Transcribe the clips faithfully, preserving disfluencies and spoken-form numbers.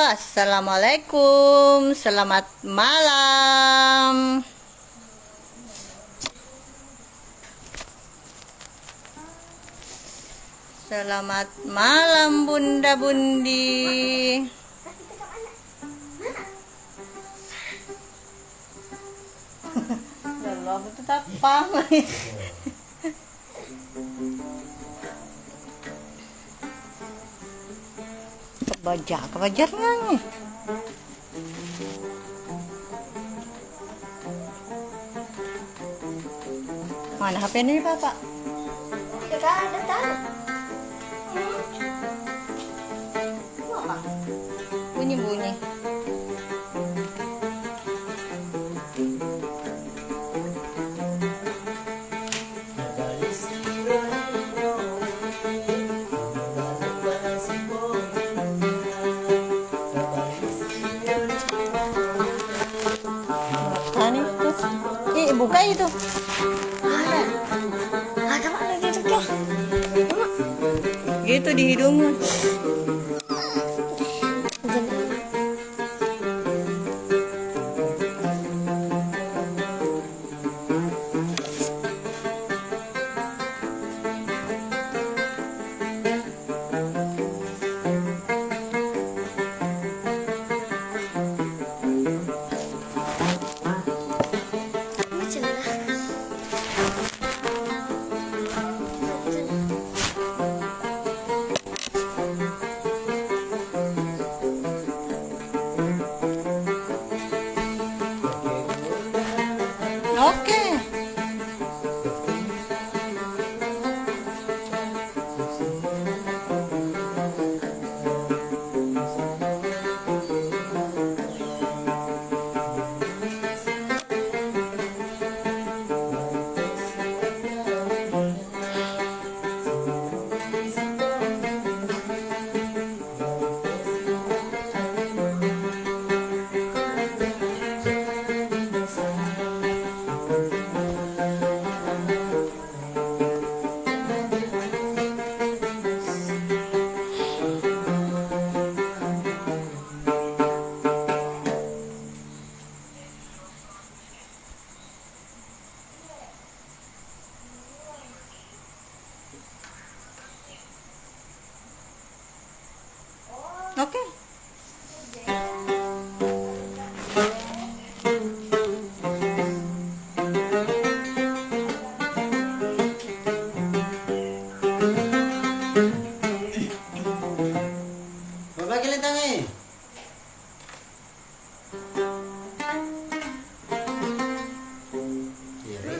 Assalamualaikum, selamat malam. Selamat malam, Bunda Bundi. Lalo aku tuh tapang. Kebaja, kebaja nyanyi. Mana H P ini, Bapak? Tidak ada, tahu. Bunyi-bunyi. Ani, terus, ih, buka itu. Ada. Ada mana gitu, Kak? Gitu di hidungmu. Oke. Oke. Babagi lentangnge. Iya, Ri.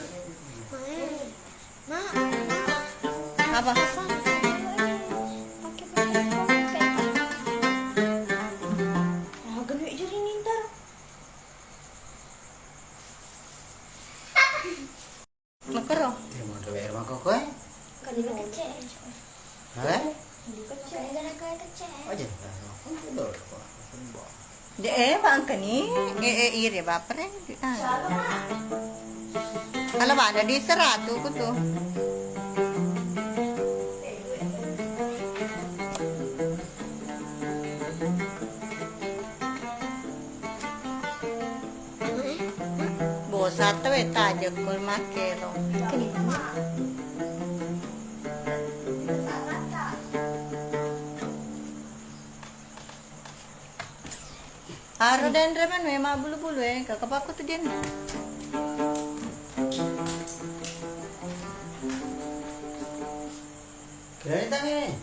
Apa? Makkero. Iya, mau W R mako koe? Kan dulu kecil. Hah? Dulu kecil. Gara-gara kecil. Oh, jadi, nah, aku dulu. De, eh, bangkani, eh, eh, iri baper, eh. Ah. Kalau mana di seratu ku tuh. Bosa tawwe tajekko makkero. Aro denre manu e mabbulu-bulu e, kakapakku tu den. Kira tangi.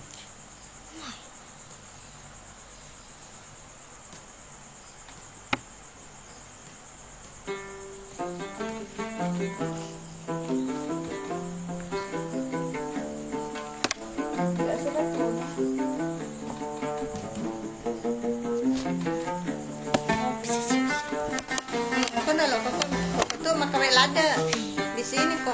Aku nalo kok itu makawe lada di sini kok.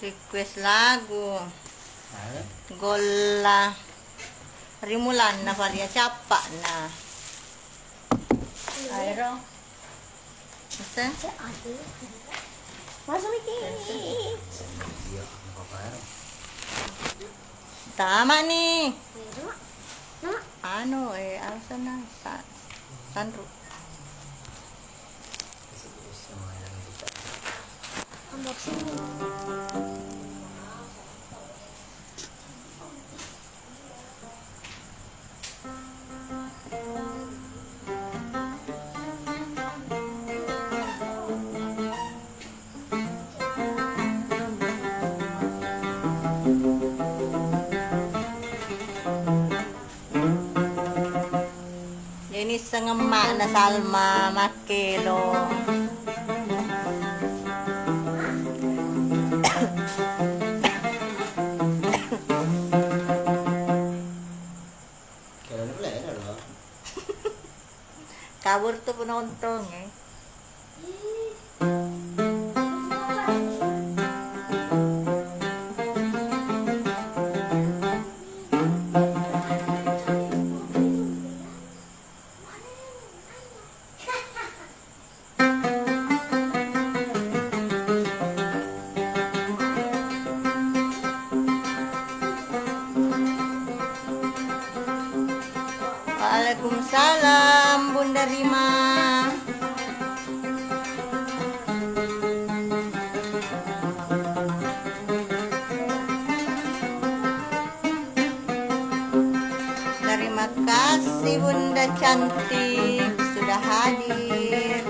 Request lagu. Golla. Rimulanna Faria cappa'na. Aero. Ese? Masuk, Miki. Tama ni. Anu, eh, alasanna sa-, sanru. Jadi nisseng emma'na Salma makkelo. Kabur tu penonton, eh. Waalaikumsalam, Bunda Rima. Terima kasih, Bunda cantik, sudah hadir.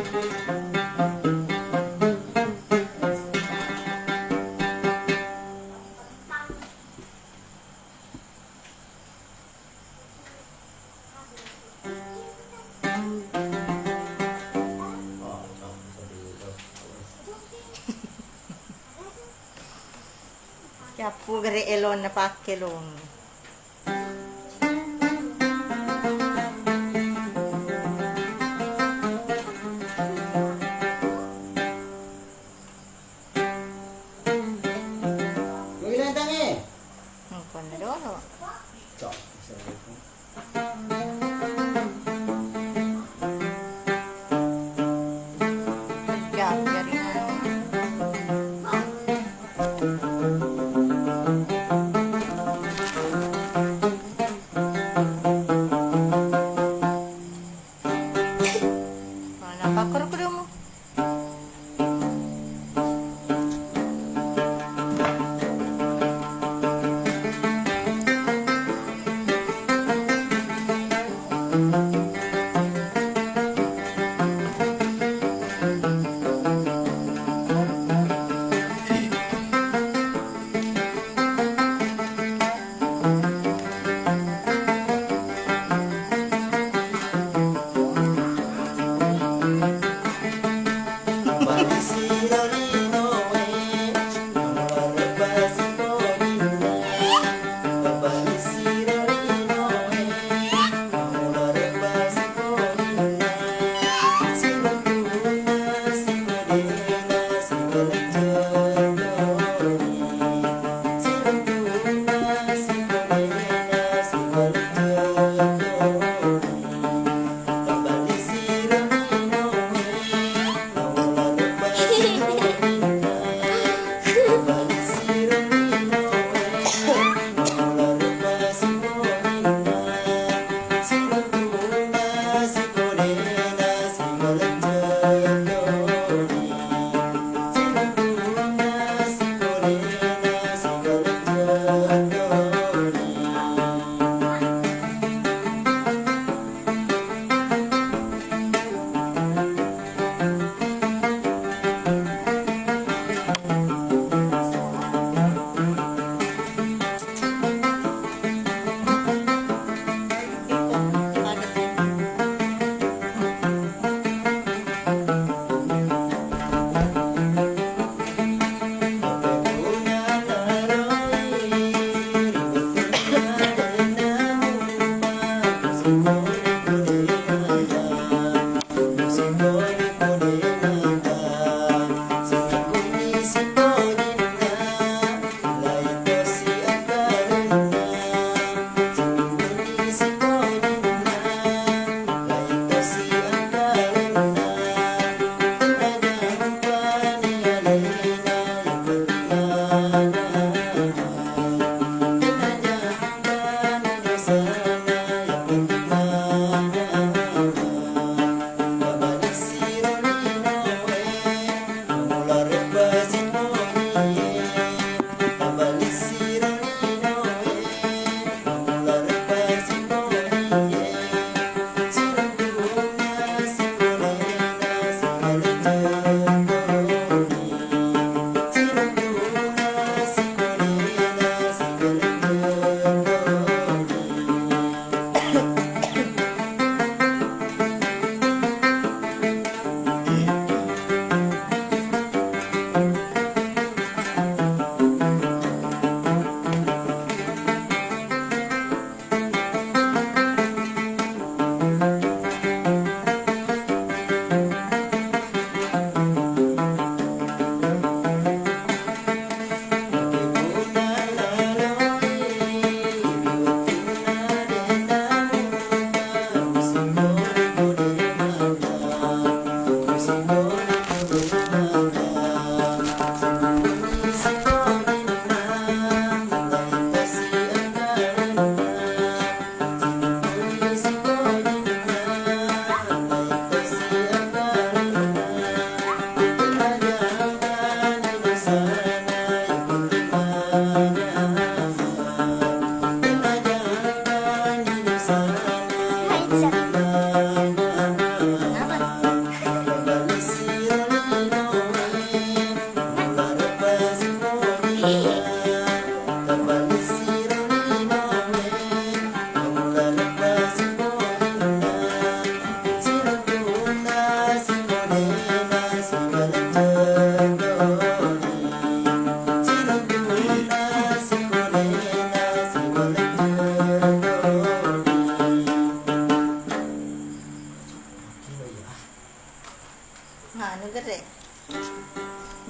Cappu gere elonna pakke long. Engkona dolo. Cok, assalamualaikum. Tegak jaringan.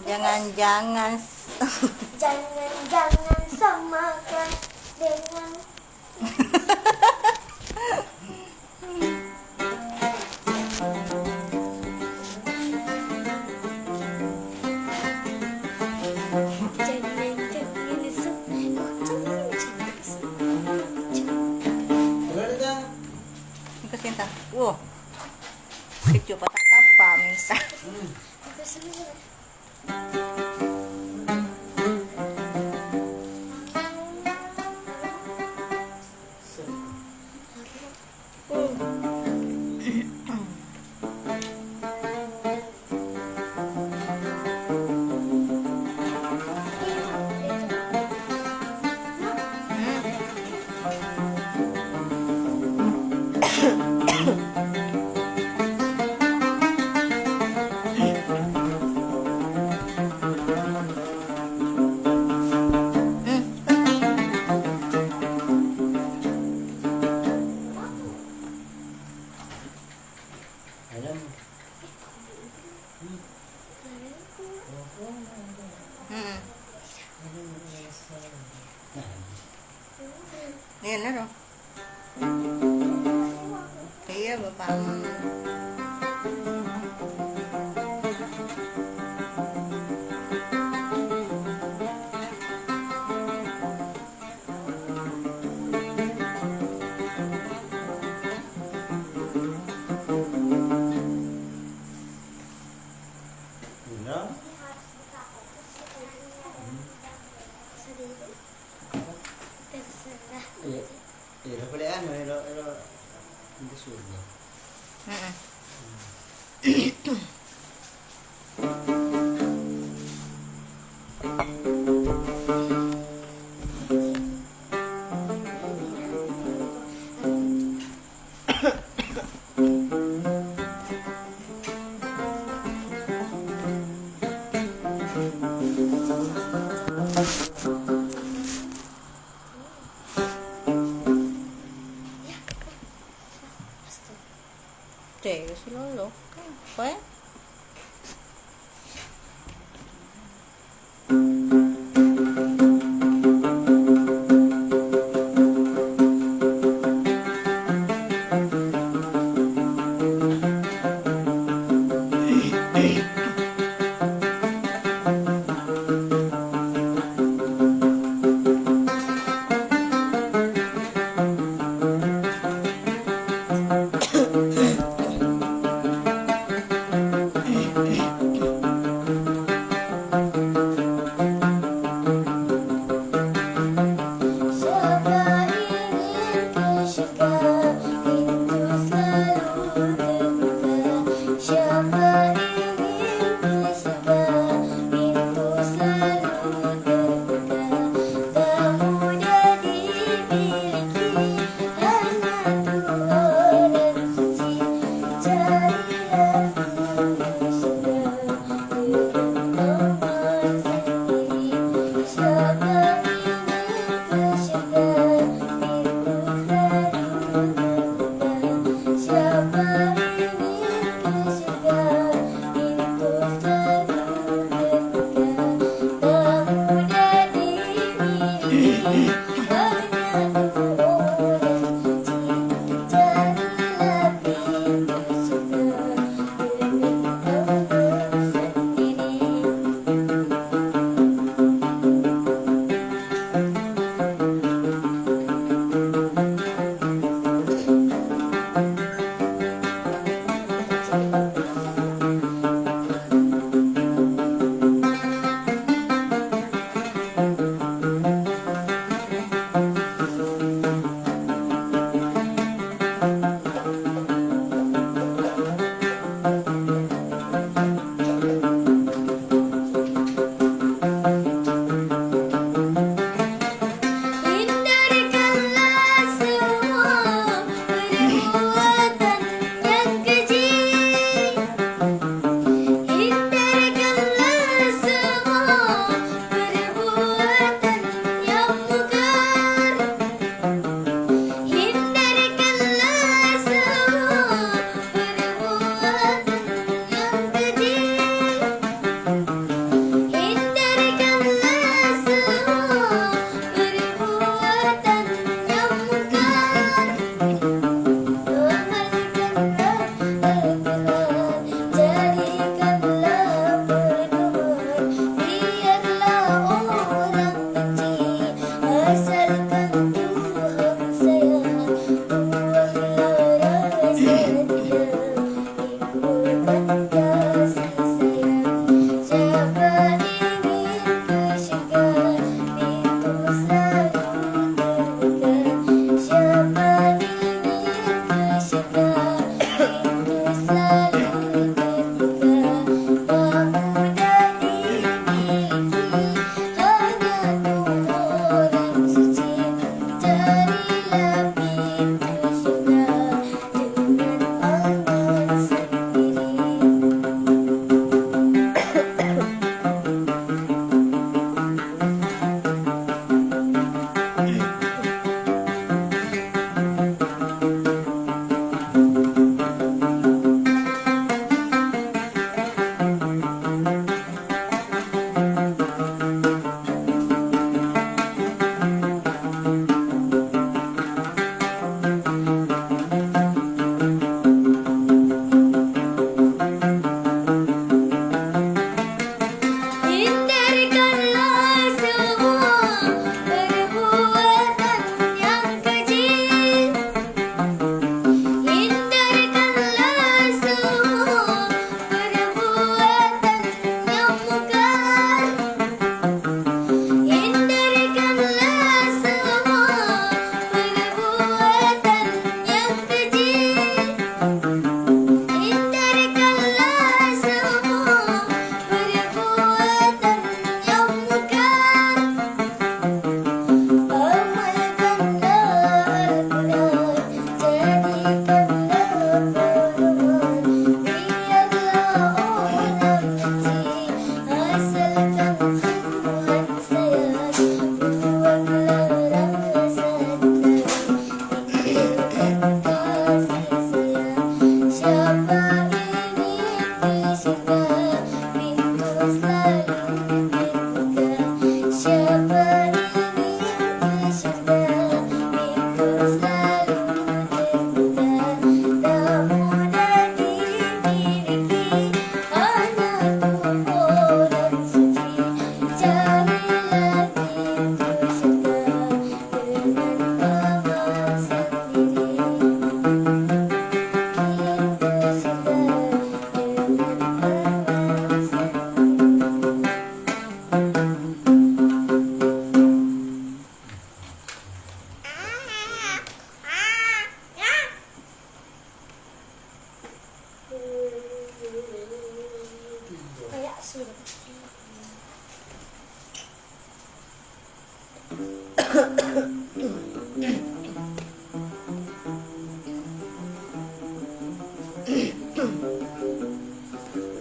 Jangan-jangan s- Jangan-jangan samakan dengan Iko Sinta. Wow. Kecupa tatappa minta. Iyanaro. Iya, bapakmu. Terserah. Iya. Ero pole anu, ero, ero pintu surga. Heeh. Tega silolo. Apa ya?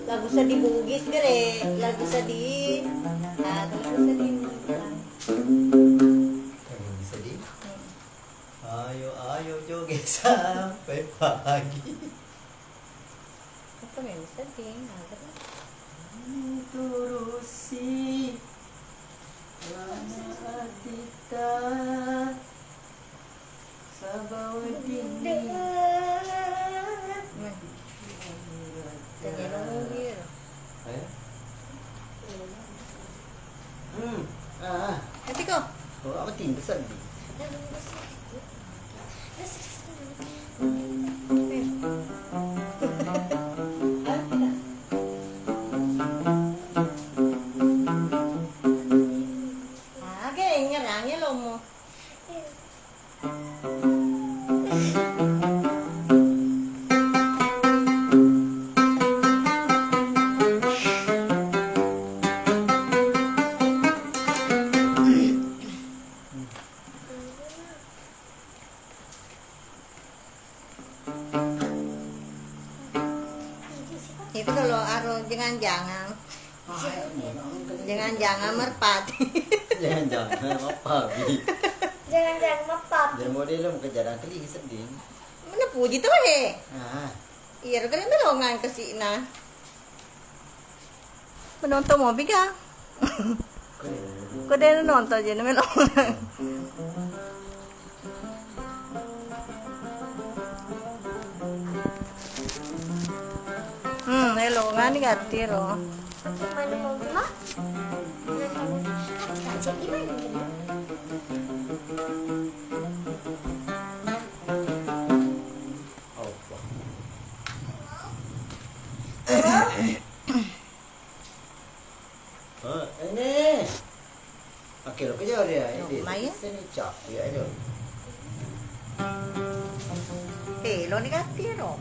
Lagu sedih Bugis gere, lagu sedih. Ah, lagu sedih. Lagu sedih. Ayo, ayo joget sampai pagi. Apa yang sedih? Turusi lana atita. Sabawa dingin. Nah. Tanya dulu, Gir. Eh? Hmm. Ah, ah. Nanti kau. Oh, apa tinta sedih? Aga engngerangnge lomo. Itu kalau aro jangan-jangan. Ah, iya, iya. Jangan-jangan merpati. Jangan-jangan apa, Bi? Jangan-jangan apa? Jadi model lo mau kejaran keling sedih. Mana puji tuh, he? Ah. Iya, kalian melongan ke sini. Menonton mobil kah? Kau dia nonton aja, namanya. Hmm, hello, ngani gatti ro. Mana mau rumah? Mana mau rumah? Kita cek di mana rumah? Apa? Eh, ini. Oke, lo kejar ya. Ini. Lumayan. Sini cap ya, ayo. Eh, lo negatif lo.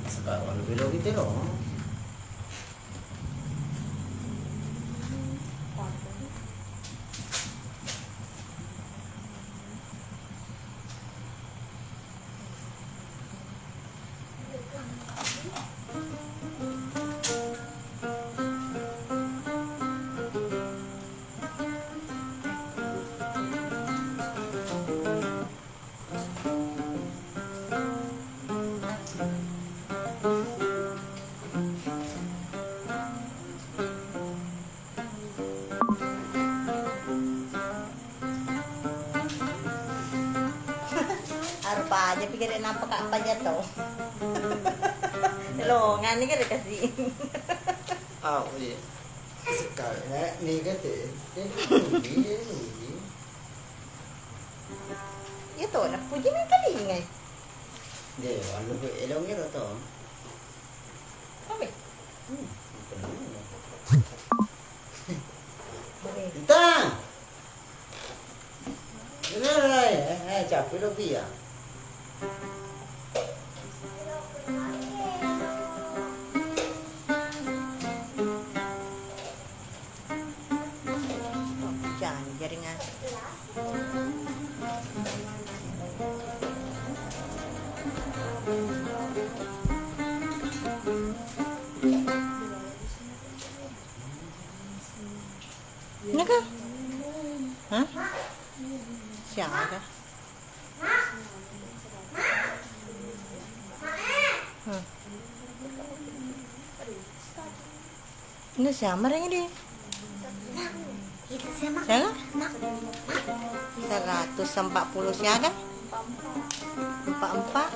Sekarang lebih lo gitu lo. Arupa aja pikir nampak apa aja tuh. Lo ngani kan dikasih. Ah, iya. Sekali, eh, nih kata, eh, rugi, eh, rugi. Iya tuh, nak puji nih kali ini. Deh, anu, elongnya lo tuh. Apa? Hmm, tenang. Entang. Ini lah, eh, eh, capek lo, Pi, ya. Jangan jaringan. Ini kah? Hah? Siapa kah? Hmm. Ini siapa yang ini? Siapa? Seratus empat puluh siapa? Empat empat.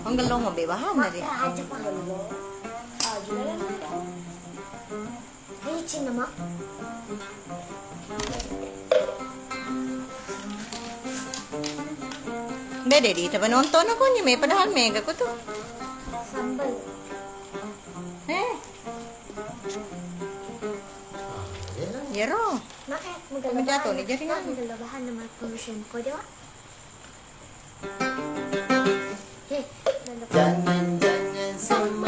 Oh, gelong mau bebahan tadi. Ayo, Cina, Mak. Bede di, tapi nonton aku nih, me, padahal mega aku tuh. Sambal. Eh. Yero. Mak, eh, mega lo bahan. Jatuh nih, jadi nggak? Mega lo bahan nama pengisian kode, Mak. Eh, mega lo bahan. Jangan, jangan sama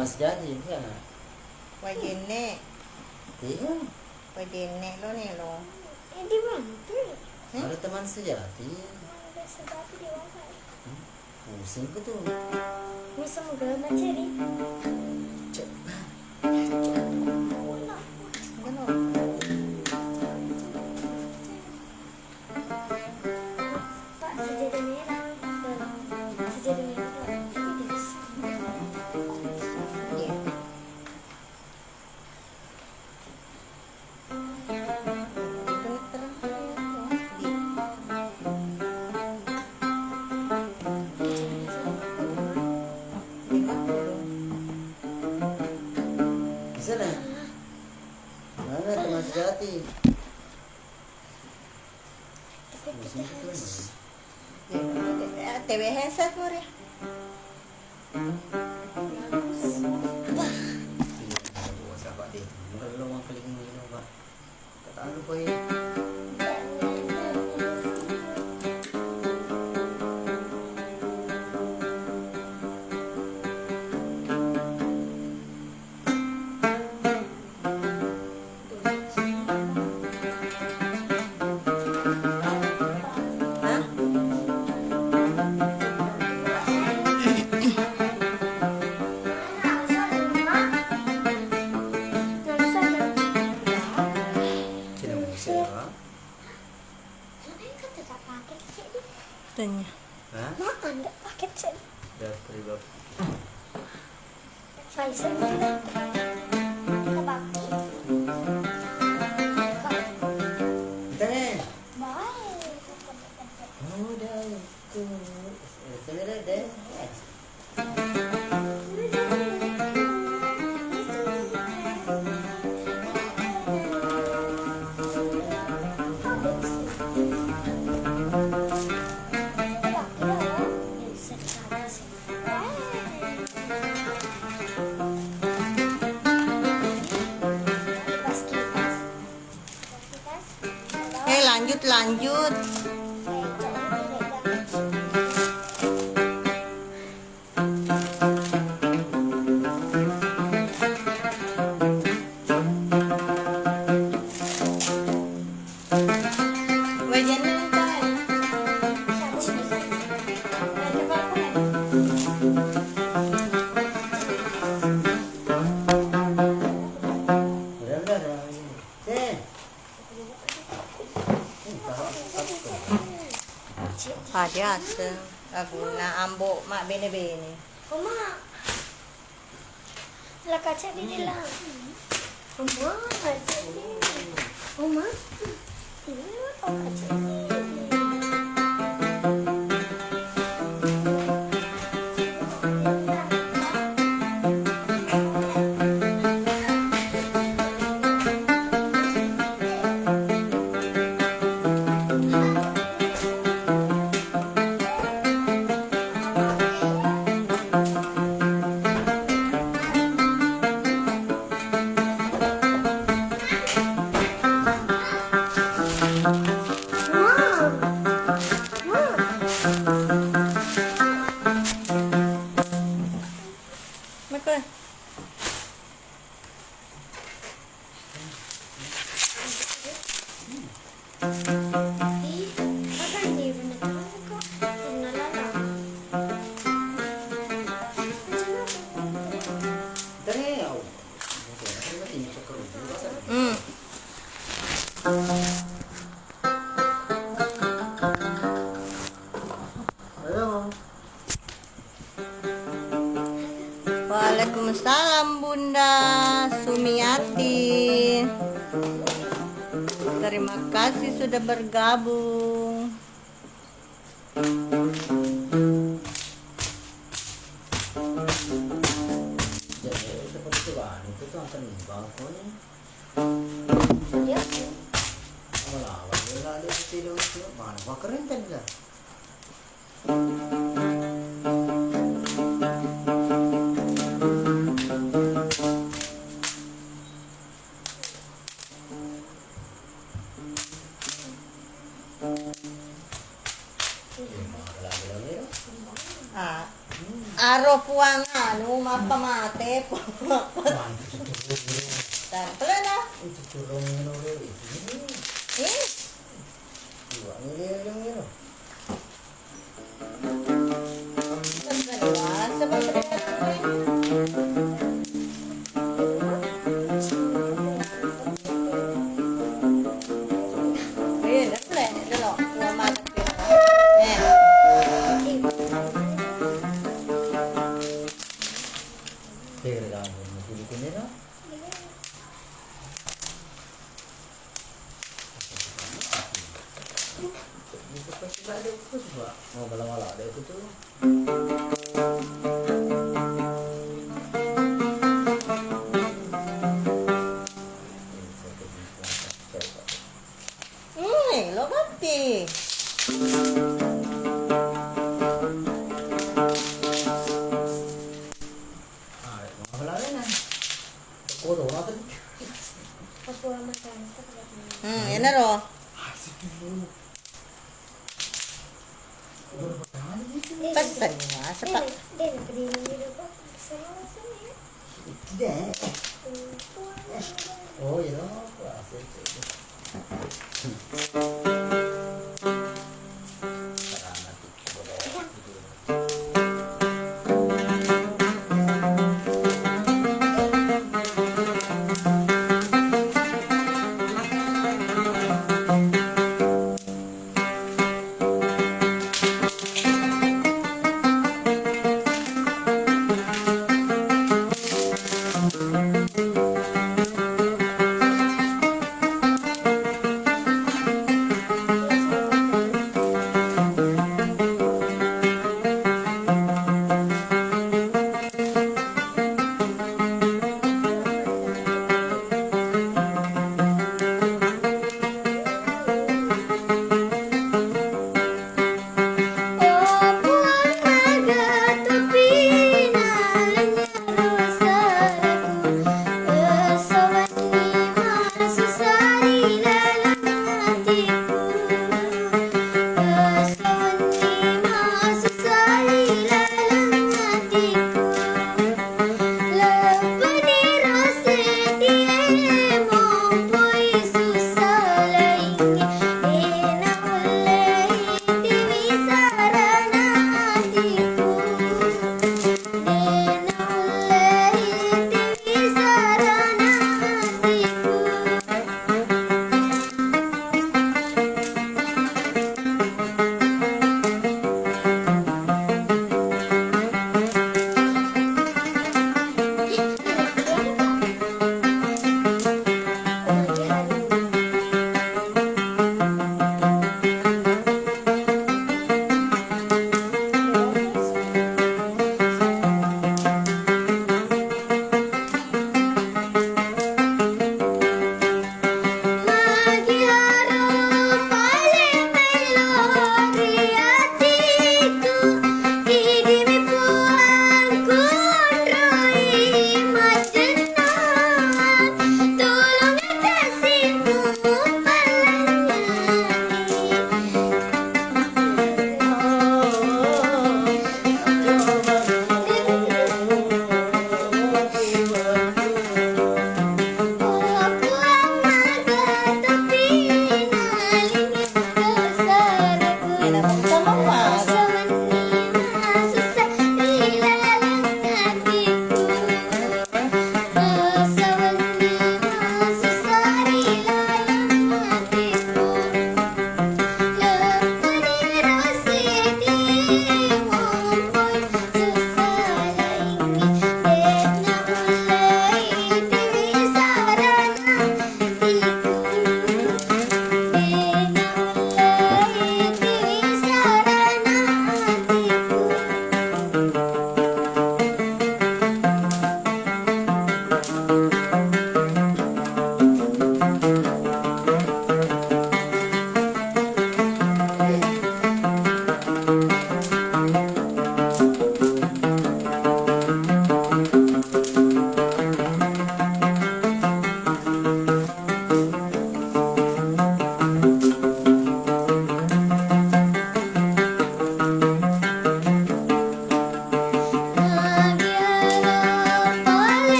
Mas Jaji, iya. Wajenne. Iya. Wajenne lo nih lo. Eh, di mana tuh? Hmm? Ada teman sejati. Teman sejati di mana? Hmm? Pusing ku tuh. Bisa mau gak baca nih? Cek. Enggak, no. Pak, sejadah merah. Sejadah merah. Iya. Itu terang. Di. Lima puluh. Bisa, nah? Mana teman sejati? Tapi kita harus T V handset, Nur, ya? Iya, coba deh. Kalau mau klik ini, coba. Kata aku, Boy. Tanya. Hah? Makan, nggak pakai cek. Udah, peribab. Faisal, kita bakti. Kita nih. Bye. Udah, itu. Sebenarnya deh. Eh, lanjut, lanjut. Pada aseng laguna Ambo Mabbene-bene. Oma, la kaca di dalam. Oma, kaca di. Oma, iya, oh, kaca di. Hmm. Waalaikumsalam, Bunda Sumiati. Terima kasih sudah bergabung. Jadi, seperti itu, Bang. Itu tuh akan bangkunya. Iya. Lama-lama dia nggak ada, itu, itu, itu. Mana gua keren tadi dah. Ah. Aro puang anu, mappa mate, puang mappa. Wah, itu turun. Tampelena. Itu turun, itu. Ih. Iwa, ini dia yang ini. Kan, kan, wah, sebab Hmm, lo mati. Hmm, enaro. Pesen, masa, Pak? Oh, iya, aku asik.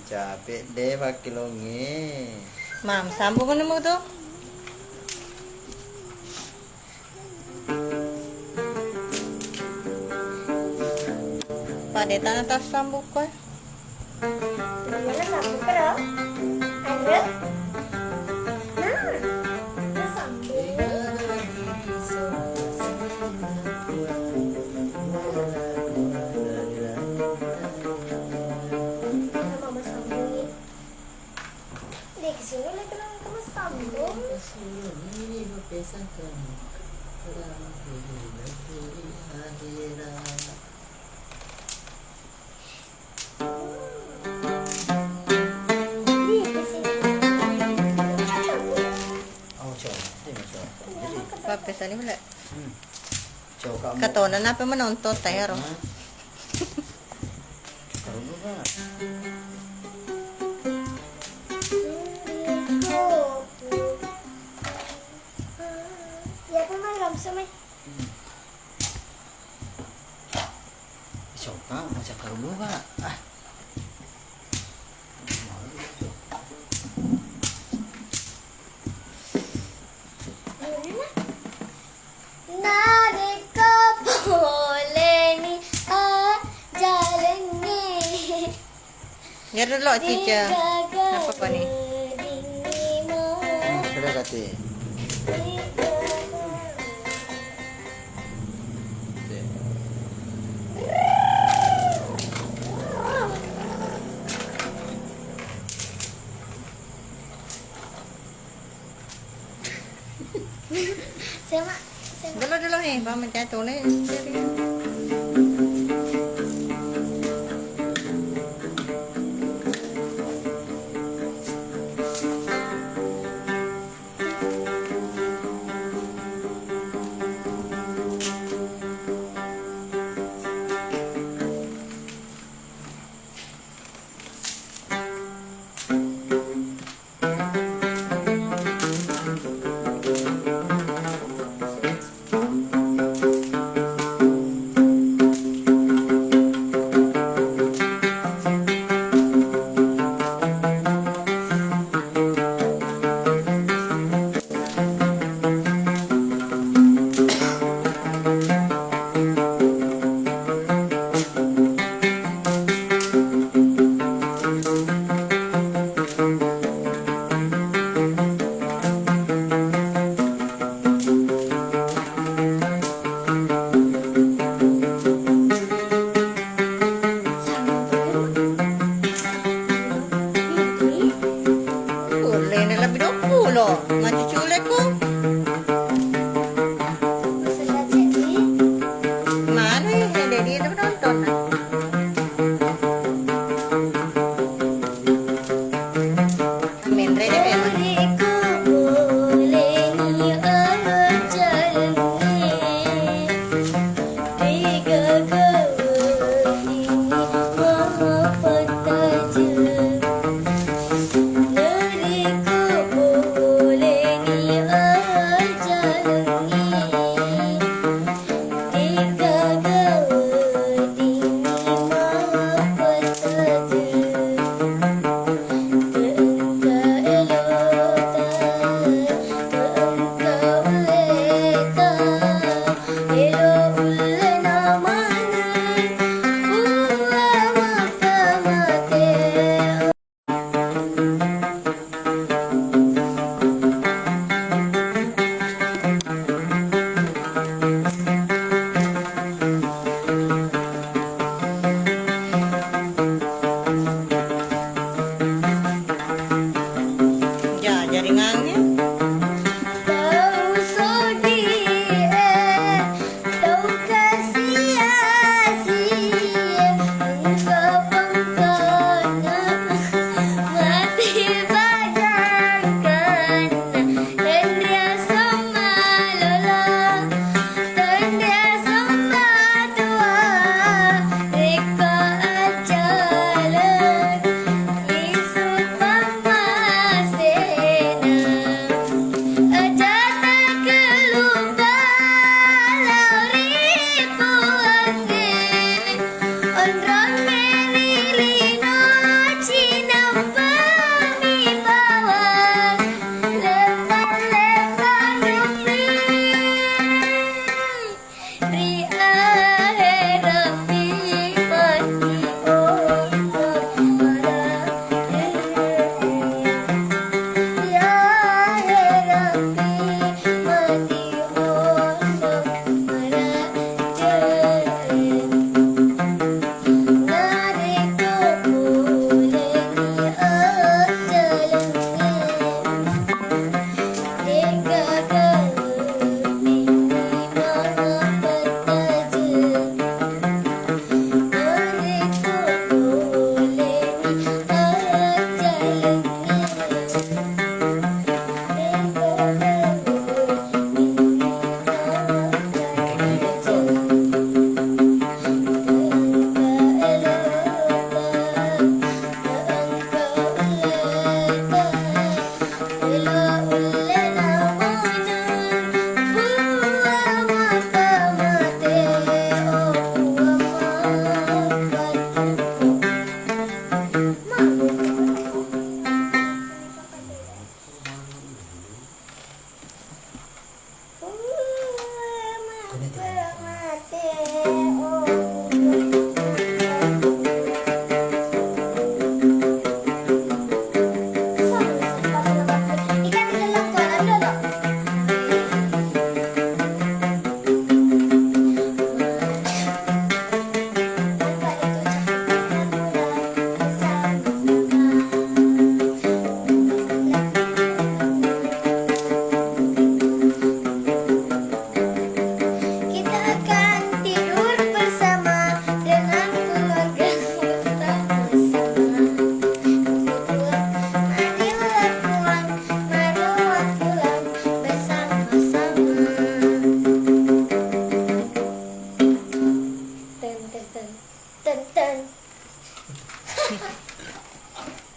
Capek deh pakkilongnge. Mam, sambung mana mau tuh? Pada tanah tas sambung kok. Mana sambung kero? Ada? Nah, ada sambung. Mama sambung. Dek, sini lagi nang sama sambung. Oh, coba. Ini coba. Jadi, Apa pesan ini, Bunda? Hmm. Coba kamu. Katona napa menonton teh, ro? Hah? Coba dulu, Kak. Ya, apa, Mai? Langsung, Mai. Hmm. Coba, mau cakar dulu, Kak. Ah. Narekko poleni ajalengnge. Biar dulu, Cica. Apa, apa nih? Hmm, sudah, Kati. Sema, sema. Dulu, dulu nih, Bang, mencet tuh nih.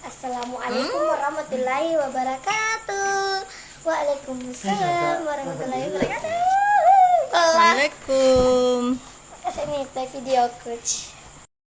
Assalamualaikum warahmatullahi wabarakatuh. Waalaikumsalam warahmatullahi wabarakatuh. Assalamualaikum. Kasih nih play video ku.